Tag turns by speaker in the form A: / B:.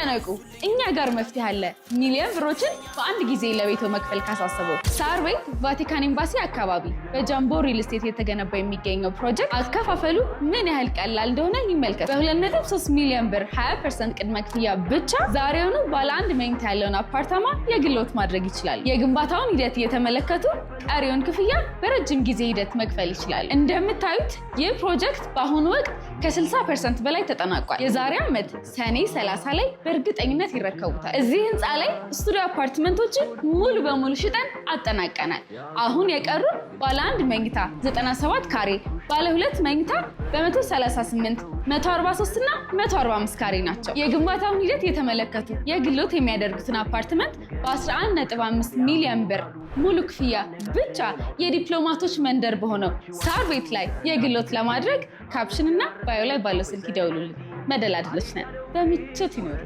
A: አይጨነቁ፣ እኛ ጋር መፍትሄ አለ። ሚሊዮን ብሮችን በአንድ ጊዜ ለቤቶ መክፈል ካሳሰበው ሳር ቤት ቫቲካን ኤምባሲ አካባቢ በጃምቦ ሪል ስቴት የተገነባ የሚገኘው ፕሮጀክት አከፋፈሉ ምን ያህል ቀላል እንደሆነ ይመልከቱ። በ2.3 ሚሊዮን ብር 20% ቅድመ ክፍያ ብቻ ዛሬውኑ ባለ አንድ መኝታ ያለውን አፓርታማ የግልዎት ማድረግ ይችላሉ። የግንባታውን ሂደት እየተመለከቱ ቀሪውን ክፍያ በረጅም ጊዜ ሂደት መክፈል ይችላሉ። እንደምታዩት ይህ ፕሮጀክት በአሁኑ ወቅት ከ60% በላይ ተጠናቋል። የዛሬ ዓመት ሰኔ 30 ላይ በእርግጠኝነት ይረከቡታል። እዚህ ህንፃ ላይ ስቱዲዮ አፓርትመንቶችን ሙሉ በሙሉ ሽጠን አጠናቀናል። አሁን የቀሩን ባለ አንድ መኝታ 97 ካሬ፣ ባለ ሁለት መኝታ በ138፣ 143 እና 145 ካሬ ናቸው። የግንባታውን ሂደት የተመለከቱ የግሎት የሚያደርጉትን አፓርትመንት በ11.5 ሚሊዮን ብር ሙሉ ክፍያ ብቻ የዲፕሎማቶች መንደር በሆነው ሳር ቤት ላይ የግሎት ለማድረግ caption እና bio ላይ ባለው ስልክ ይደውሉልን። መደላድሎች ነን። በምቾት ይኖሩ።